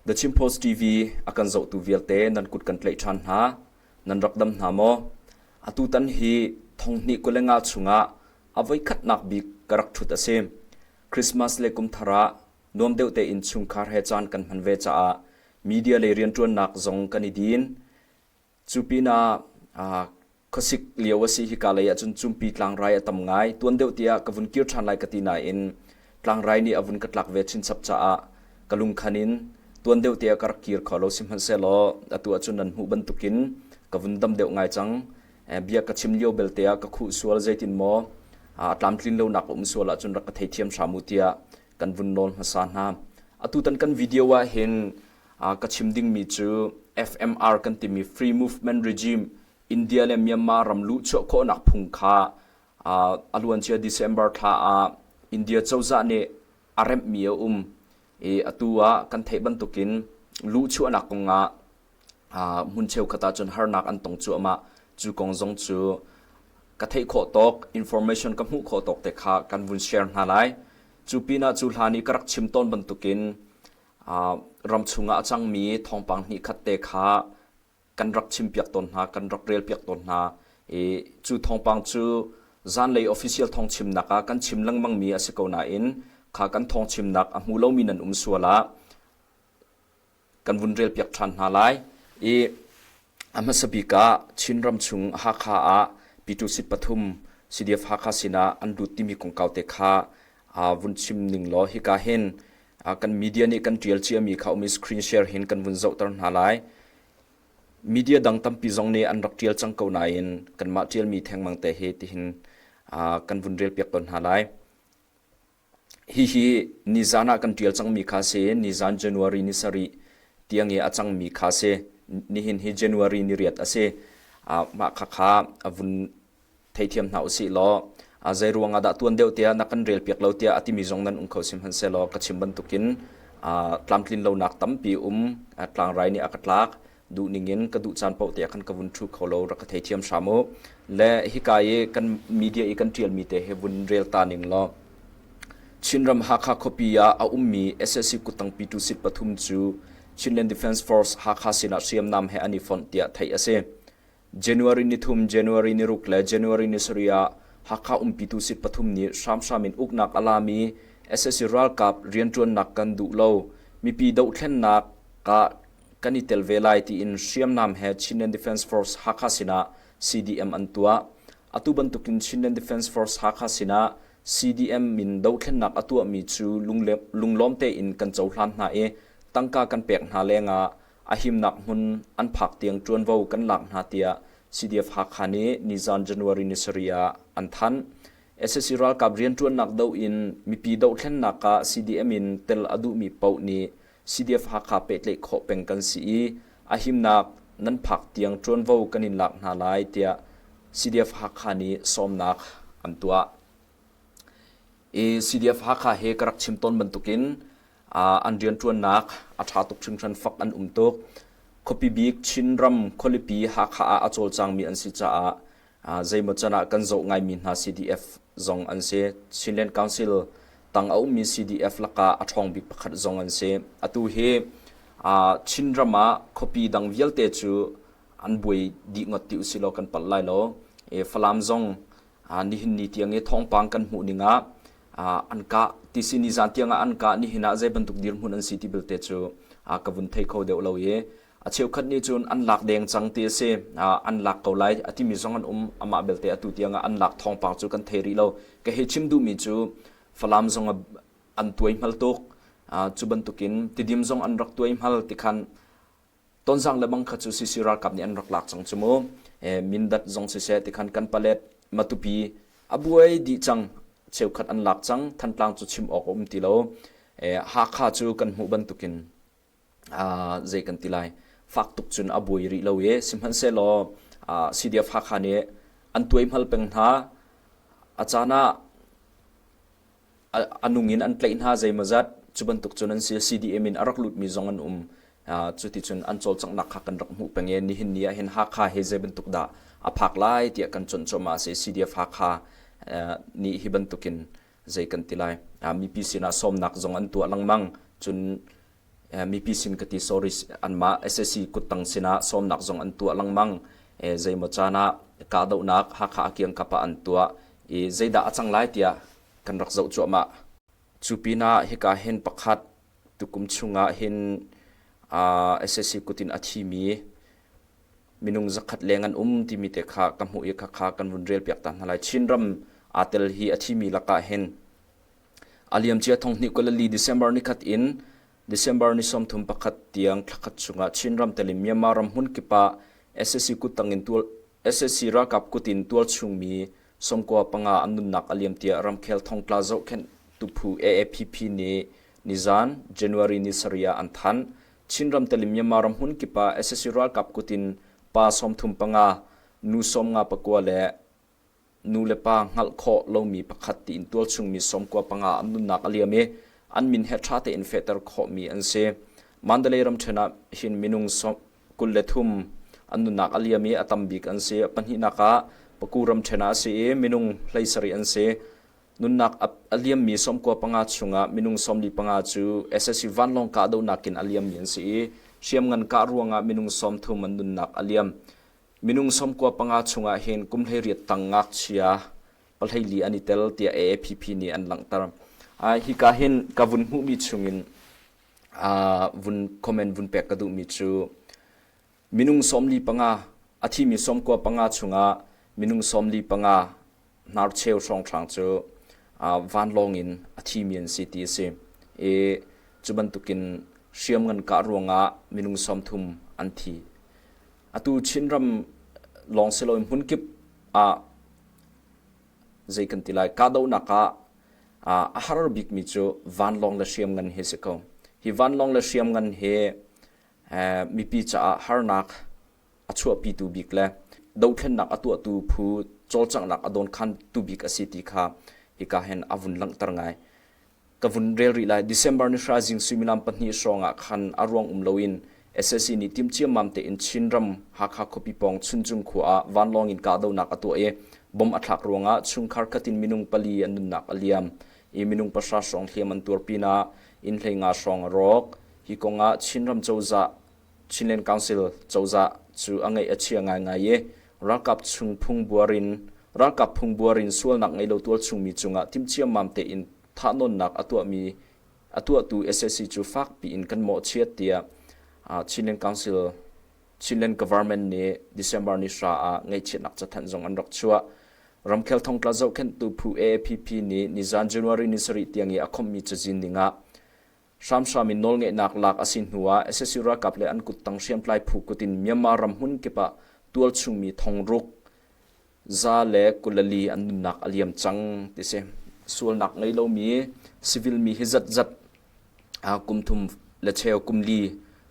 The Chin Post TV a kan zohtu vialte nan kut kan tlaih ṭhan hna. Nan rak dam hna maw? Atutan hi thonghnih kulenga chungah a voikhatnak bik ka rak ṭhut a si. Christmas le kumthar ah nuam deuh tein chungkhar he caan kan hman ve caah media lei rianṭuannak zong kan i din. Cu pinah khuasik lio a si hika lei ahcun cumpi tlangrai a tam ngai. Tuan deuh tiah ka vun kir ṭhan lai ka ti nain tlangrai nih a vun ka tlak ve chinchap caah ka lungkhan in tuan deuh tiah ka rak kir kho lo. Sihmanhsehlaw atu ahcun nan hmuh bantukin ka vun dam deuh ngai cang. Bia ka chim lio belte ah ka khuh sual zeitin maw a tlamtlin lonak a um sual ahcun rak ka theithiam hram u tiah kan vun nawl hmasa hna. Atutan kan video ah hin ka chim dingmi cu FMR kan timi Free Movement Regime India le Myanmar ram luhchuah khawhnak phung kha a luancia December thla ah India cozah nih a remhmi a um i atu ah kan theih bantukin luhchuahnak kongah hmun cheukhat ahcun harnak an tong cuahmah. Cu kong zong cu ka theih khawh tawk information ka hmuh khawh tawk te kha kan vun share hna lai. Cu pinah cu hlan i ka rak chim tawn bantukin ram chungah a cangmi thawngpang hnihkhat te kha kan rak chimpiak tawn hna, kan rak relpiak tawn hna. I cu thawngpang cu zanlei official thawngchimnak ah kan chim lengmangmi a si ko nain kha kan thawngchimnak a hmu lomi nan um sual ah kan vun relpiak ṭhan hna lai. I a hmasa bik ah Chinram chung Hakha ah P2C pathum CDF Hakha sinah an lut timi kongkau te kha vun chim ning law hika hin kan media nih kan ṭial ciami kha um i screen share hin kan vun zohter hna lai. Media dang tampi zong nih an rak ṭial cang ko nain kanmah ṭialmi thengmang te hi tihin kan vun relpiak tawn hna lai. Hihi nizan ah kan ṭial cangmi kha si. Nizan January ni sarih tiang i a cangmi kha si. Nihin hi January ni riat a si. Mah khakha a vun theithiam hna usih law zei ruang ah dah tuan deuh tiah na kan relpiak lo tiah a timi zong nan um kho sihmanhsehlaw ka chim bantukin tlamtlin lonak tampi um tlangrai nih a ka tlak duh ningin ka duh caan paoh te ah khan ka vun ṭhu kho lo rak ka theithiam hram u le hika i kan media i kan ṭialmi te hi vun rel ta ning law Chinram Hakha khuapi ah a ummi SSC kuttang P2 sit pathum cu Chinland Defense Force Hakha sinah hriamnam he an i fonh tiah theih a si. January nithum, January niruk le January ni sarih ah Hakha umpitu sit pathum nih hramhram in uknak a lami SSC ralkap rianṭuannak kan duh lo. Mipi dohthlennak ah kan i tel ve lai tiin hriamnam he Chinland Defense Force Hakha sinah CDM an tuah. Atu bantukin Chinland Defense Force Hakha sinah CDM min dothlennak a tuahmi cu lunglawm tein kan cohlan hna i tangka kan pek hna lengah a himnak hmun an phak tiang ṭuanvo kan lak hna tiah CDF Hakha nih nizan January ni sarih ah an thanh. SSC ralkap rianṭuannak doh in mipi dohthlennak ah CDM in tel a duhmi paoh nih CDF Hakha pehtlaih khawh peng kan si i a himnak nan phak tiang ṭuanvo kan in lak hna lai tiah CDF Hakha nih sawmnak an tuah. I CDF Hakha he ka rak chim tawn bantukin an rianṭuannak a ṭha tuk hringhran fak an um tuk. Khuapi bik Chinram khualipi Hakha ah a cawlcangmi an si caah zeimaw can ah kan zoh ngaimi hna CDF zong an si. Chinland Council tang a ummi CDF lakah a ṭhawng bik pakhat zong an si. Atu hi Chinram ah khuapi dang vialte cu an buai dih ngot ti usilaw kan palh lai lo. Falam zong nihin ni tiang i thawngpang kan hmuh ning ah an kah ti si nizan tiang ah an kah nihin ah zei bantuk dirhmun an si ti belte cu ka vun thei kho deuh lo i a cheukhat nih cun an lak deng cang ti a si an lak ko lai a timi zong an um amah belte atu tiang ah an lak thawngpang cu kan thei rih lo ka hei chim duhmi cu Falam zong an tuai hmal tuk cu bantukin Tidim zong an rak tuai hmal tikhan Tonzang le bang kha cu CC ralkap nih an rak lak cang cu mu. Mindat zong siseh tikhan kan palet Matupi a buai dih cang cheukhat an lak cang Thantlang cu chim awk a um ti lo. Hakha cu kan hmuh bantukin zei kan ti lai fak tuk cun a buai rih lo i sihmanhsehlaw CDF Hakha nih an tuaihmal peng hna a caan ah a nung in an tlaih hna zeimawzat cu bantuk cun an si CDM in a rak lutmi zong an um cuticun an cawlcanghnak kha kan rak hmuh peng i nihin ni ah hin Hakha hi zei bantuk dah a phak lai tiah kan cuanh cuahmah a si CDF Hakha nih hi bantukin zei kan ti lai mipi sinah sawmnak zong an tuah lengmang cun. Mipi sin ka ti sorry anmah SAC kuttang sinah sawmnak zong an tuah lengmang. Zeimaw caan ah kahdohnak Hakha a kiangkap ah an tuah i zeidah a cang lai tiah kan rak zoh cuahmah. Cu pinah hika hin pakhat tukum chungah hin SAC kut in a thimi minung zakhat leng an um timi te kha ka hmuh i khakha kan vun relpiak ta hna lai. Chinram aa tel hi a thimi lakah hin A liamcia thonghnih 24 December nikhat in December ni 31 tiang thlakhat chungah Chinram tel in Myanmar ram hmun kip ah sac kuttang in tual sac ralkap kut in tualchungmi 95 an nunnak a liam tiah ramkhel thongtla zohkhenhtu phu AAPP nih nizan January ni sarih ah an thanh. Chinram tel in Myanmar ram hmun kip ah sac ralkap kut in pa 35, nu 59 le nu le pa hngalh khawh lomi pakhat tiin tualchungmi 95 an nunnak a liam i an min he ṭha tein fehter khawhmi an si. Mandalay ramṭhen ah hin minung 23 an nunnak a liam i a tam bik an si. Pahnihnak ah Paku ramṭhen ah a si i minung 17 an si. Nunnak a liammi 95 chungah minung 45 cu SSC vanlawng kahdohnak in a liammi an si i hriamngan kah ruangah minung 30 an nunnak a liam. Minung 95 chungah hin kum 18 tang ngakchia 14 an i tel tiah AAPP nih an langhter. Hika hin ka vun hmuhmi chungin vun comment vun pek ka duhmi cu minung 45 a thimi 95 chungah minung 45 hnarcheu hrawnghrang cu vanlawng in a thimi an si ti a si. I cu bantukin hriamngan kah ruangah minung 30 an thi. Atu Chinram lawng si loin hmunkip ah zei kan ti lai kahdohnak ah a har bikmi cu vanlawng le hriamngan hi si ko. Hi vanlawng le hriamngan hi mipi caah harnak a chuahpitu bik le dothlennak a tuahtu phu cawlcanghnak a dawnkhantu bik a si ti kha hika hin a vun langhter ngai. Ka vun rel rih lai. December ni hra zing suimilam pahnih hrawng ah khan a ruang um loin SAC nih tim ciammam tein Chinram Hakha khuapi pawng Chuncung khua ah vanlawng in kahdohnak a tuah i bomb a thlak ruangah chungkhar khat in minung pali an nunnak a liam i minung pahra hrawng hliam an tuar pinah inn 15 hrawng a rawk. Hi kong ah Chinram cozah Chinland Council cozah cu a ngaih a chia ngaingai i ralkap chung phungbuar in ralkap phungbuar in sualnak ngei lo tualchungmi cungah timhciammam tein thahnawnnak a tuahmi a tuahtu SAC cu fakpi in kan mawhchiat tiah Chinland Council Chinland Government nih December ni hra ah ngaihchiatnak cathanh zong an rak chuah. Ramkhel thongtla zohkhenhtu phu AAPP nih nizan January ni sarih tiang i a khomhmi cazin ningah Hramhram in nawlngeihnak lak a si hnuah sac ralkap le an kuttang hriamtlai phu kut in Myanmar ram hmun kip ah tualchungmi thongruk 124 an nunnak a liam cang ti si. Sualnak ngei lomi civil mi hi zatzat kum thum le cheu kum li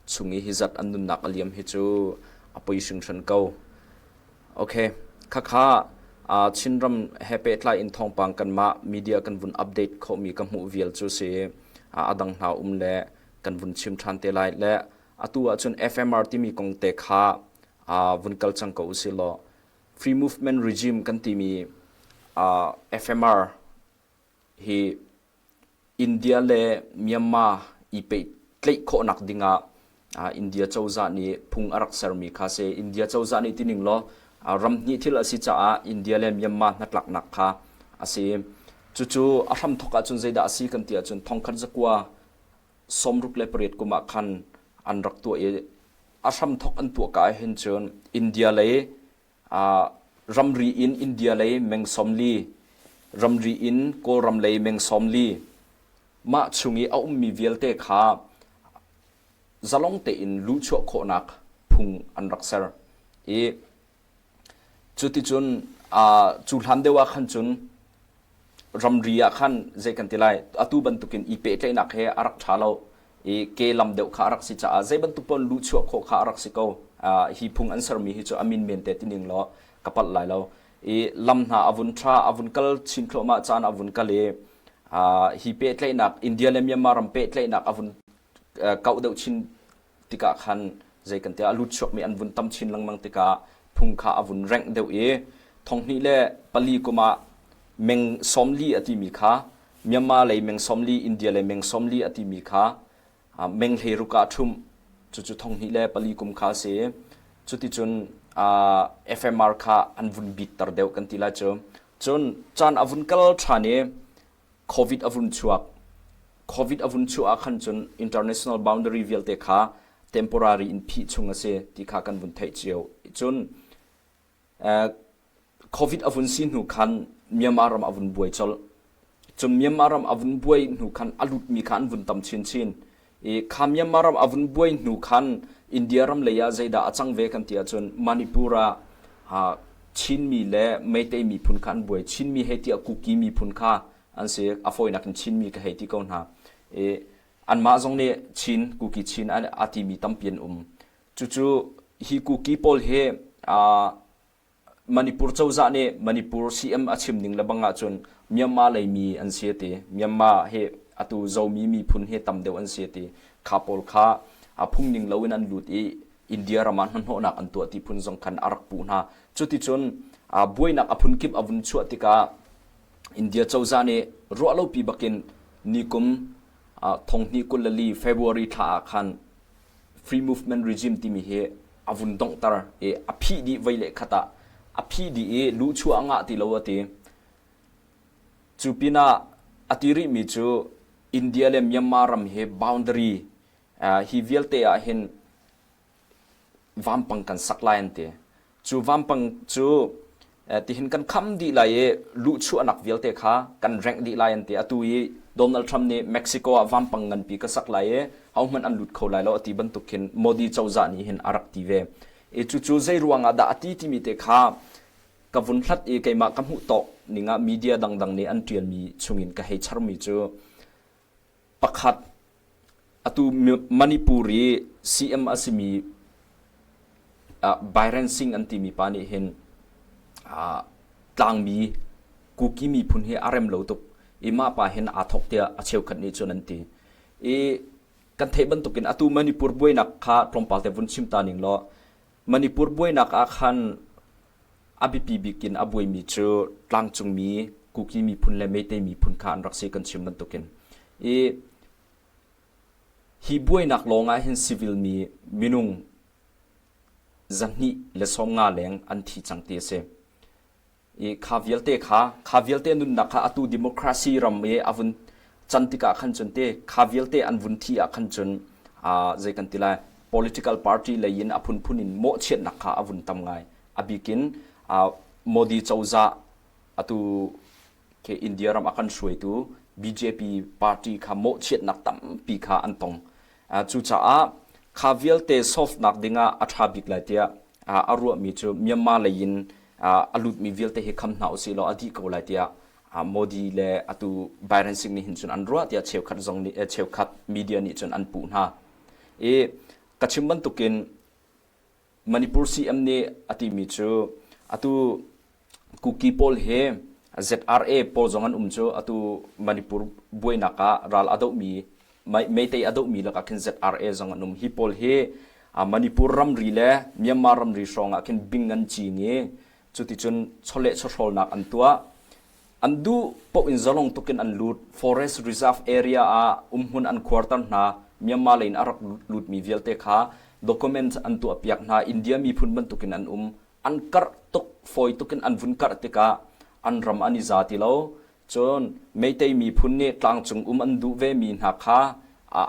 chung i hi zat an nunnak a liam hi cu a poi hringhran ko. Okay, khakha Chinram he pehtlai in thawngpang kanmah media kan vun update khawhmi ka hmuh vial cu si a dang hna um le kan vun chim ṭhan te lai le atu ahcun FMR timi kong te kha vun kal cang ko usih law Free Movement Regime kan timi FMR hi India le Myanmar i pehtlaih khawhnak dingah India cozah nih phung a rak sermi kha si. India cozah nih tining law ram hnih thil a si caah India le Myanmar hnatlaknak kha a si. Cucu a hramthawk ahcun zeidah a si kan ti ahcun thongkhat zakua 68 kum ah khan an rak tuah i a hramthawk an tuah ka ah hin cun India lei ramri in India lei meng 40, ramri in Kawlram lei meng 40, mah chung i a ummi vialte kha zalong tein luhchuah khawhnak phung an rak ser. I cuticun cu hlan deuh ah khan cun ramri ah khan zei kan ti lai atu bantukin i pehtlaihnak he a rak ṭha lo i ke lam deuh kha a rak si caah zei bantuk paoh luhchuah khawh kha a rak si ko. Hi phung an sermi hi cu a min men te ti ning law ka palh lai lo. I lam hna a vun ṭha a vun kal chin thluahmah caan a vun kal i hi pehtlaihnak India le Myanmar ram pehtlaihnak a vun kauh deuh chin tikah khan zei kan tiah a lut chuakmi an vun tam chin lengmang tikah phung kha a vun rengh deuh i 2004 kum ah meng 40 a timi kha Myanmar lei meng 40 India lei meng 40 a timi kha. Meng 16 ah ṭhumh. Cucu 2004 kum kha a si. Cuticun FMR kha an vun bitter deuh kan ti lai cu. Cun caan a vun kal ṭhan i COVID a vun chuak. COVID a vun chuah ah khan cun international boundary vialte kha temporary in phih chung a si ti kha kan vun theih cio. Cun COVID a vun si hnu khan Myanmar ram a vun buai colh. Cun Myanmar ram a vun buai hnu khan a lutmi kha an vun tam chinchin. I kha Myanmar ram a vun buai hnu khan India ram lei ah zeidah a cang ve kan ti ahcun Manipur ah Chinmi le Meitei miphun kha an buai. Chinmi hei tiah Kuki miphun kha an si. A fawinak in Chinmi ka hei ti ko hna. I anmah zong nih Chin, Kuki Chin a timi tampi an um. Cucu hi Kuki pawl hi Manipur cozah nih Manipur CM a chim ning le bang ahcun Myanmar lei mi an si a ti. Myanmar hi atu Zomi miphun hi tam deuh an si a ti. Kha pawl kha a phungning loin an lut i India ram ah hnahnawhnak an tuah ti phun zong khan a rak puh hna. Cuticun buainak a phunkip a vun chuah tikah India cozah nih ruahlopi bakin nikum 2024 February thla ah khan free movement regime timi hi a vun donghter i a phih dih voi le khat ah a phih dih i luhchuah a ngah ti lo a ti. Cu pinah a ti rihmi cu India le Myanmar ram hi boundary hi vialte ah hin vampang kan sak lai an ti. Cu vampang cu tihin kan kham dih lai i luhchuahnak vialte kha kan rengh dih lai an ti. Atu i Donald Trump nih Mexico ah vampang nganpi ka sak lai i hohmanh an lut kho lai lo a ti bantuk khin Modi cozah nih hin a rak ti ve. I cucu zei ruangah dah a ti timi te kha ka vun hlat i keimah ka hmuh tawk ning ah media dangdang nih an ṭialmi chungin ka hei charmi cu pakhat Atu Manipur i CM a simi Biren Singh an timi pa nih hin tlangmi Kuki miphun hi a rem lo tuk i mah pa hin aa thawk tiah a cheukhat nih cun an ti. I kan theih bantukin atu Manipur buainak kha tlawmpal te vun chim ta ning law Manipur buainak ah khan a biapi bik in a buaimi cu tlangcungmi Kuki miphun le Meitei miphun kha an rak si kan chim bantukin. I hi buainak lawng ah hin civil mi minung 250 leng an thi cang ti a si. I kha vialte kha kha vialte nunnak kha atu democracy ram i a vun can tikah khan cun te kha vialte an vun thi ah khan cun zei kan ti lai political party lei in a phunphun in mawhchiatnak kha a vun tam ngai. A bikin Modi cozah atu ke India ram a kan hruaitu BJP party kha mawhchiatnak tampi kha an tong. Cucaah kha vialte solve nak dingah a ṭha bik lai tiah a ruahmi cu Myanmar lei in a lutmi vialte hi kham hna usih law a dih ko lai tiah Modi le atu Biren Singh nih hin cun an ruah tiah cheukhat zong nih cheukhat media nih cun an puh hna. I ka chim bantukin Manipur CM nih a timi cu atu Kuki pawl hi ZRA pawl zong an um cu atu Manipur buainak ah ral a dohmi Meitei a dohmi lakah khin ZRA zong an um. Hi pawl hi Manipur ramri le Myanmar ramri hrawng ah khin bing an cing i cuticun chawleh chawhrawlnak an tuah. An duh paoh in zalong tuk in an lut. Forest Reserve area ah umhmun an khuarter hna. Myanmar lei in a rak lutmi vialte kha document an tuahpiak hna. India miphun bantukin an um. An karh tuk, fawi tuk in an vun karh tikah an ram an i za ti lo. Cun Meitei miphun nih tlangcung um an duh vemi hna kha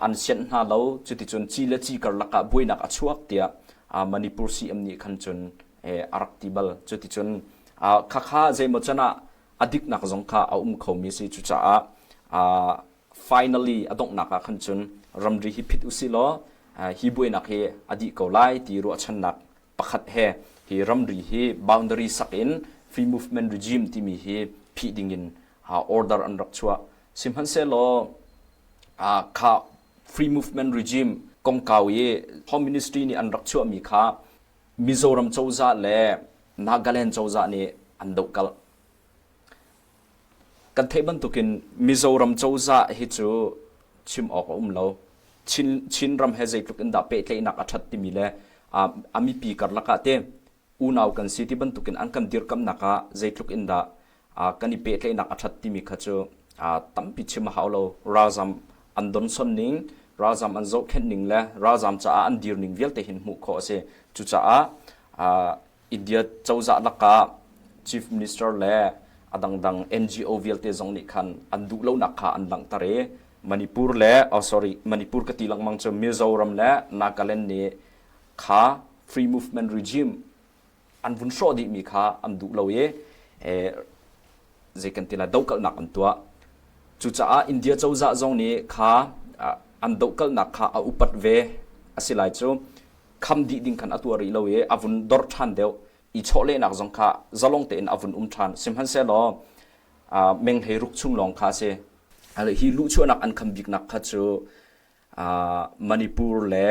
an sianh hna lo. Cuticun ci le ci karlak ah buainak a chuak tiah Manipur CM nih khan cun a rak ti bal. Cuticun khakha zeimaw can ah a diknak zong kha a um khomi a si. Cucaah finally a donghnak ah khan cun ramri hi phit usih law hi buainak hi a dih ko lai ti ruahchannak pakhat he hi ramri hi boundary sak in free movement regime timi hi phih ding in order an rak chuah. Sihmanhsehlaw kha free movement regime kongkau i Home Ministry nih an rak chuahmi kha Mizoram cozah le Nagaland cozah nih an dohkalh. Kan theih bantukin Mizoram cozah hi cu chim awk a um lo. Chin, Chinram he zeitluk in dah pehtlaihnak a ṭhat timi le a mipi karlak ah te unau kan si ti bantukin an kan dirkamnak ah zeitluk in dah kan i pehtlaihnak a ṭhat timi kha cu tampi chim a hau lo. Ralzam an donson ning. Ralzam an zohkhenh ning le ralzam caah an dir ning vialte hin hmuh khawh a si. Cucaah India cozah lakah Chief Minister le a dangdang NGO vialte zong nih khan an duh lonak kha an langhter i Manipur le oh sorry Manipur ka ti lengmang cu Mizoram le Nagaland nih kha free movement regime an vun hrawh dihmi kha an duh lo i zei kan ti lai dohkalhnak an tuah. Cucaah India cozah zong nih kha an dohkalhnak kha a upat ve a si lai cu kham dih ding khan a tuah rih lo i a vun dor ṭhan deuh i chawlehnak zong kha zalong tein a vun um ṭhan. Sihmanhsehlaw meng 16 chung lawng kha a si. Hi luhchuahnak an kham biknak kha cu Manipur le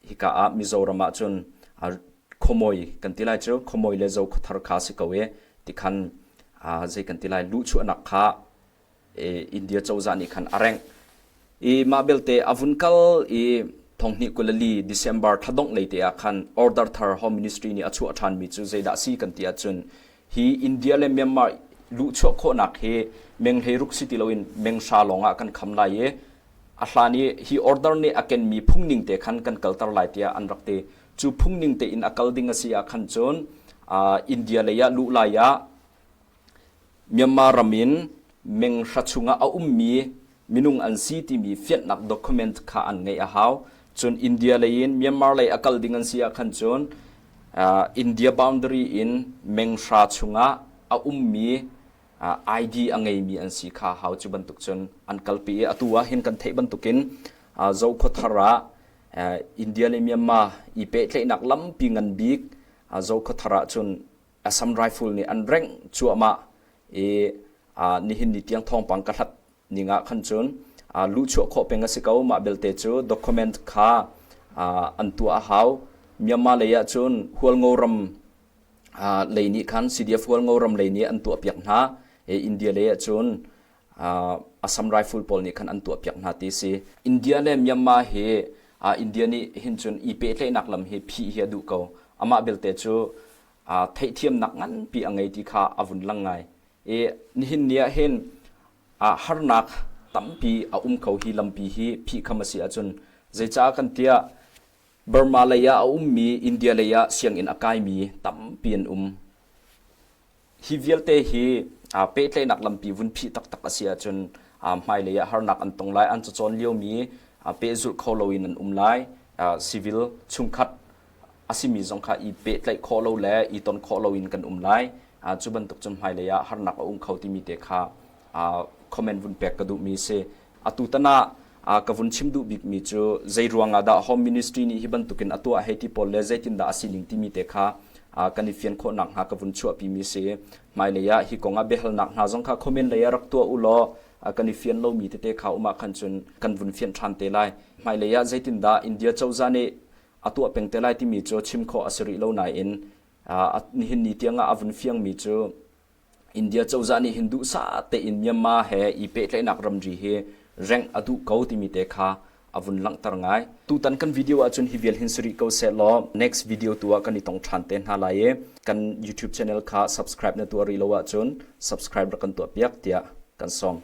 hika ah Mizoram ah cun khuamoi kan ti lai cu khuamoi le Zokhuathar kha si ko i tikhan zei kan ti lai luhchuahnak kha India cozah nih khan a rengh. I mah belte a vun kal i 2024 December thladongh lei te ah khan order thar Home Ministry nih a chuah ṭhanmi cu zeidah si kan ti ahcun hi India le Myanmar luhchuah khawhnak hi meng 16 si ti loin meng 9 lawng ah kan kham lai i a hlan i hi order nih a kenmi phungning te khan kan kalter lai tiah an rak ti. Cu phungning tein a kal ding a si ah khan cun India lei ah luh lai ah Myanmar ram in menghra chungah a ummi minung an si timi fianhnak document kha an ngeih a hau. Cun India lei in Myanmar lei a kal ding an si ah khan cun India boundary in menghra chungah a ummi ID a ngeimi an si kha hau. Cu bantuk cun an kalpi i atu ah hin kan theih bantukin Zokhawthar ah India le Myanmar i pehtlaihnak lampi ngan bik Zokhawthar ah cun Assam Rifle nih an rengh cuahmah i nihin ni tiang thawngpang ka hlat ning ah khan cun luhchuah khawh peng a si ko. Mah belte cu document kha an tuah a hau. Myanmar lei ah cun Hualngo ram lei nih khan CDF Hualngo ram lei nih an tuahpiak hna. India lei ah cun Assam Rifle pawl nih khan an tuahpiak hna ti si. India le Myanmar hi India nih hin cun i pehtlaihnak lam hi phih hi a duh ko. Amah belte cu theihthiamnak nganpi a ngei ti kha a vun lang ngai. I nihin ni ah hin harnak tampi a um kho hi lampi hi phihkham a si ahcun zeicah kan tiah Burma lei ah a ummi India lei ah sianginn a kaimi tampi an um. Hi vialte hi pehtlaihnak lampi vun phih taktak a si ahcun hmailei ah harnak an tong lai. An cacawn liomi pehzulh kho loin an um lai. Civil chungkhat a simi zong kha i pehtlaih khawh lo le i ton khawh loin kan um lai. Cu bantuk cun hmailei ah harnak a um kho timi te kha comment vun pek ka duhmi si. Atutan ah ka vun chim duh bikmi cu zei ruang ah dah Home Ministry nih hi bantukin a tuah hei ti pawl le zeitindah a sining timi te kha kan i fian khawh nakhnga ka vun chuahpimi si. Hmailei ah hi kong ah biahalnak hna zong kha comment lei ah rak tuah u law kan i fian lomi tete kha um ah khan cun kan vun fianh ṭhan te lai. Hmailei ah zeitindah India cozah nih a tuah peng te lai timi cu chim khawh a si rih lo nain nihin ni tiang ah a vun fiangmi cu India cozah nih hin duhsah tein Myanmar he i pehtlaihnak ramri hi rengh a duh ko timi te kha a vun langhter ngai. Tutan kan video ahcun hi vial hin si rih ko sehlaw next video tu ah kan i tong ṭhan te hna lai i kan YouTube channel kha subscribe na tuah rih lo ahcun subscribe rak kan tuah piak tiah kan sawm.